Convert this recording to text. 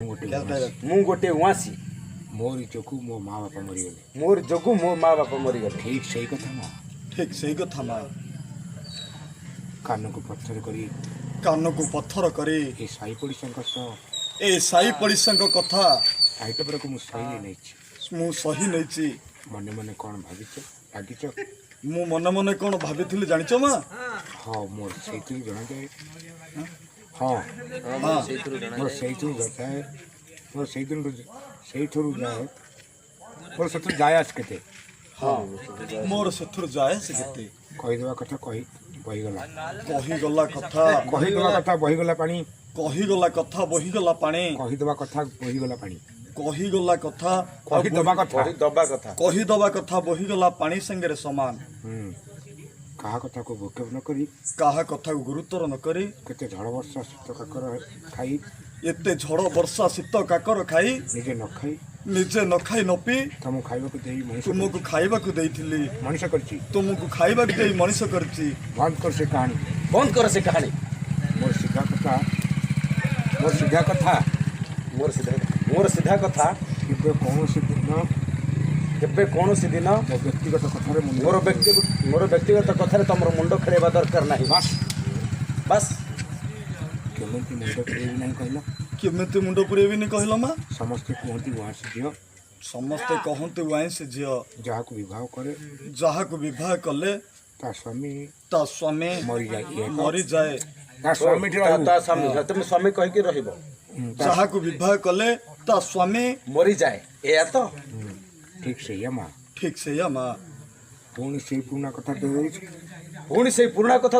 ଗୋଟେ ଉଆଁସି। ମୁଁ ଗୋଟିଏ ଉଆଁସି। ମୋରି ଯୋଗୁ ମୋ ମା ବାପା ମରିଗଲେ। ମୋର ଯୋଗୁ ମୋ ମା ବାପା ମରିଗଲେ। ଠିକ୍ ସେଇ କଥା ମା। ଠିକ ସେଇ କଥା ମା। କାନକୁ ପଥର କରି, କାନକୁ ପଥର କରି, ଏ ସାହି ପଡ଼ିଶାଙ୍କ ସହ, ଏ ସାହି ପଡ଼ିଶାଙ୍କ କଥା ଟାଇଟପରକୁ ମୁଁ ସହି ନେଇଛି। ମୁଁ ସହି ନେଇଛି। ମନେ ମନେ କ'ଣ ଭାବିଛ ଲାଗିଛ? ମୁଁ ମନେ ମନେ କ'ଣ ଭାବିଥିଲି ଜାଣିଛ ମା? ହଁ, ମୋର ସେଇଥିରୁ ଜଣାଯାଏ। ହଁ। ହଁ। ମୋର ସେଇଥିରୁ ଯାଏ, ମୋର ସେଇଦିନରୁ ସେଇଥିରୁ ଯାଏ, ମୋର ସେଥିରୁ ଯାଏ ଆସ କେତେ। ହଁ, ମୋର ସେଥିରୁ ଯାଏ ସେ କେତେ। କହିଦେବା କଥା କହି ବହିଗଲା। କହିଗଲା କଥା। କହିଦେବା କଥା ବହିଗଲା ପାଣି। କହିଗଲା କଥା ବହିଗଲା ପାଣି। କହିଦେବା କଥା ବହିଗଲା ପାଣି। କହିଗଲା କଥା। କହିଦେବା କଥା। କହିଦବା କଥା। କହିଦବା କଥା ବହିଗଲା ପାଣି ସାଙ୍ଗରେ ସମାନ। ହୁଁ, କାହା କଥାକୁ ଭୂକ୍ଷେପ ନ କରି, କାହା କଥାକୁ ଗୁରୁତର ନ କରି, କେତେ ଝଡ଼ ବର୍ଷା ଶୀତ କାକର ଖାଇ, ଏତେ ଝଡ଼ ବର୍ଷା ଶୀତ କାକର ଖାଇ, ନିଜେ ନ ଖାଇ, ନିଜେ ନ ଖାଇ ନ ପିଇ, ତମକୁ ଖାଇବାକୁ ଦେଇ ମଣିଷ, ତୁମକୁ ଖାଇବାକୁ ଦେଇଥିଲି, ମଣିଷ କରିଛି। ତୁମକୁ ଖାଇବାକୁ ଦେଇ ମଣିଷ କରିଛି। ବନ୍ଦ କର ସେ କାହାଣୀ। ବନ୍ଦ କର ସେ କାହାଣୀ। ମୋର ସିଧା କଥା, ମୋର ସିଧା କଥା। ମୋର ସିଧା କଥା। କେବେ କୌଣସି ଦିନ, କେବେ କୌଣସି ଦିନ, ମୋ ବ୍ୟକ୍ତିଗତ କଥାରେ ମୁଁ ମୋର ବ୍ୟକ୍ତିଗତ କଥାରେ ତମର ମୁଣ୍ଡ ଖେଳେଇବା ଦରକାର ନାହିଁ। ବାସ୍। ବାସ୍। କେମିତି ମୁଣ୍ଡ ଖେଳେଇବି ନାହିଁ କହିଲ? କେମିତି ମୁଣ୍ଡ ପୁରେଇବିନି କହିଲ ମା? ସମସ୍ତେ କୁହନ୍ତି ଉଆଁସି ଝିଅ, ସମସ୍ତେ କହନ୍ତି ୱାଇଁସି ଝିଅ, ଯାହାକୁ ବିବାହ କରେ, ଯାହାକୁ ବିବାହ କଲେ ତା ସ୍ୱାମୀ ତା ସ୍ୱାମୀ ମରିଯାଏ। ଇଏ ଏକ। ମରିଯାଏ। ତା ସ୍ୱାମୀଠି ରହିବୁ। ତା ସ୍ୱାମୀ, ତମେ ସ୍ୱାମୀ କହିକି ରହିବ। ଯାହାକୁ ବିବାହ କଲେ ତା ସ୍ୱାମୀ ମରିଯାଏ, ଏଇଆ ତ? ଠିକ୍ ସେଇଆ ମା। ଠିକ ସେଇଆ ମା। ପୁଣି ସେଇ ପୁରୁଣା କଥା ଦୋହରାଉଛି। ପୁଣି ସେଇ ପୁରୁଣା କଥା।